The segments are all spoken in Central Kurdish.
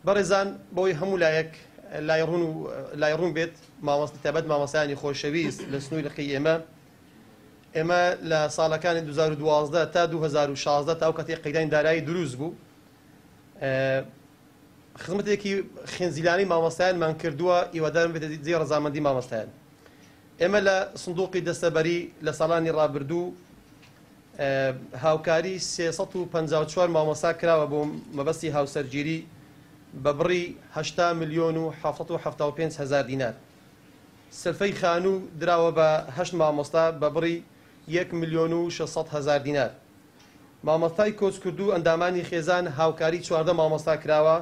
بەڕێزان بۆی هەموو لایەک لای ڕوون و لای ڕوون بێت، مامۆستا تایبەت مامۆستایانی خۆشەویست لە سنووری لقی ئێمە، ئێمە لە ساڵەکانی 2012 تا 2016 تا ئەو کاتەی قەیرانی دارایی دروست بوو، خزمەتێکی خنزیلانەی مامۆستایانمان کردووە، هیوادارم بێتە جێی ڕەزامەندی مامۆستایان. ئێمە لە سندوقی دەستەبەری لە ساڵانی ڕابردوو هاوکاری 354 مامۆستا کراوە بۆ مەبەستی هاوسەرگیری بە بڕی 80 ملیۆن و 775 هەزار دینار. سلفەی خانوو دراوە بە 8 مامۆستا بە بڕی 1 ملیۆن و 600 هەزار دینار. مامۆستای کۆچکردوو ئەندامانی خێزان هاوکاری 14 مامۆستا کراوە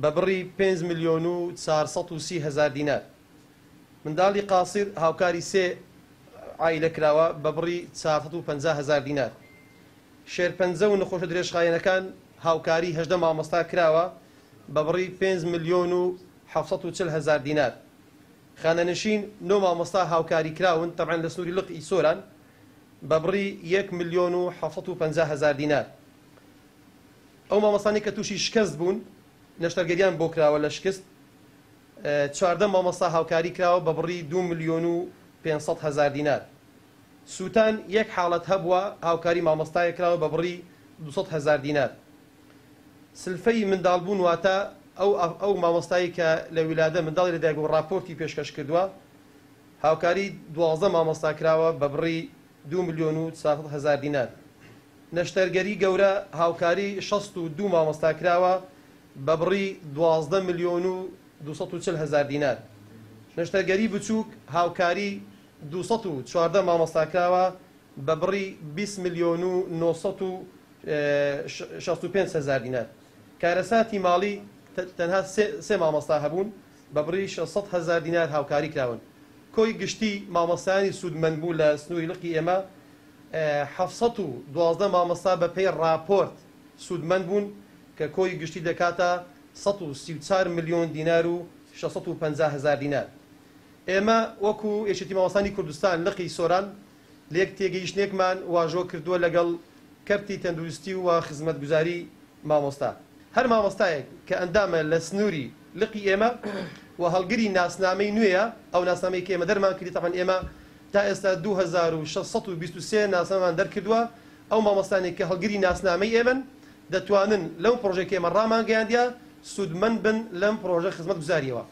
بە بڕی 5 ملیۆن و 430 هەزار دینار. منداڵی قاسر هاوکاری سێ عائیلە کراوە بە بڕی 450 هەزار دینار. شێرپەنجە و نەخۆشە درێژخایەنەکان هاوکاری 18 مامۆستا کراوە بە بڕی 5 ملیۆن و 740 هەزار دینار. خانەنشین 9 مامۆستا هاوکاری کراون تەبعەن لە سنووری لقی سۆران بە بڕی 1 ملیۆن و 750 هەزار دینار. ئەو مامۆستانەی کە تووشی شکست بوون نەشتەرگەریان بۆ کراوە لە شکست 14 مامۆستا هاوکاری کراوە بە بڕی 2 ملیۆن و 500 هەزار دینار. سووتان یەک حاڵەت هەبووە هاوکاری مامۆستایە کراوە بە بڕی 200 هەزار دینار. سلفەی منداڵبوون واتە ئەو مامۆستایی کە لە ویلادە منداڵی لەدایک بوو راپۆرتی پێشکەش کردووە، هاوکاری 12 مامۆستا کراوە بە بڕی 2 ملیۆن و 400 هەزار دینار. نەشتەرگەری گەورە هاوکاری 62 مامۆستا کراوە بە بڕی 12 ملیۆن و 240 هەزار دینار. نەشتەرگەری بچووک هاوکاری 214 مامۆستا کراوە بە بڕی 20 ملیۆن و 965 هەزار دینار. کارەساتی ماڵی تەنها سێ مامۆستا هەبوون بە بڕی 600 هەزار دینار هاوکاری کراون. کۆی گشتی مامۆستایانی سوودمەند بوو لە سنووری لقی ئێمە 712 مامۆستا بە پێی راپۆرت سوودمەند بوون کە کۆی گشتی دەکاتە 134 ملیۆن دینار و 650 هەزار دینار. ئێمە وەکو یەکێتی مامۆستانی کوردستان لقی سۆران لێک تێگەیشتنێکمان واژۆ کردووە لەگەڵ کەرتی تەندروستی و خزمەتگوزاری مامۆستا. هەر مامۆستایەک کە ئەندامە لە سنووری لقی ئێمە و هەڵگری ناسنامەی نوێیە، ئەو ناسنامەی کە ئێمە دەرمان کردی، تەبعەن ئێمە تا ئێستا 2623 ناسنامەمان دەرکردووە. ئەو مامۆستانێک کە هەڵگری ناسنامەی ئێمەن دەتوانن لەو پرۆژەی کە ئێمە ڕامانگەیاندیا سوودمەند بن لەم پرۆژە خزمەتگوزاریەوە.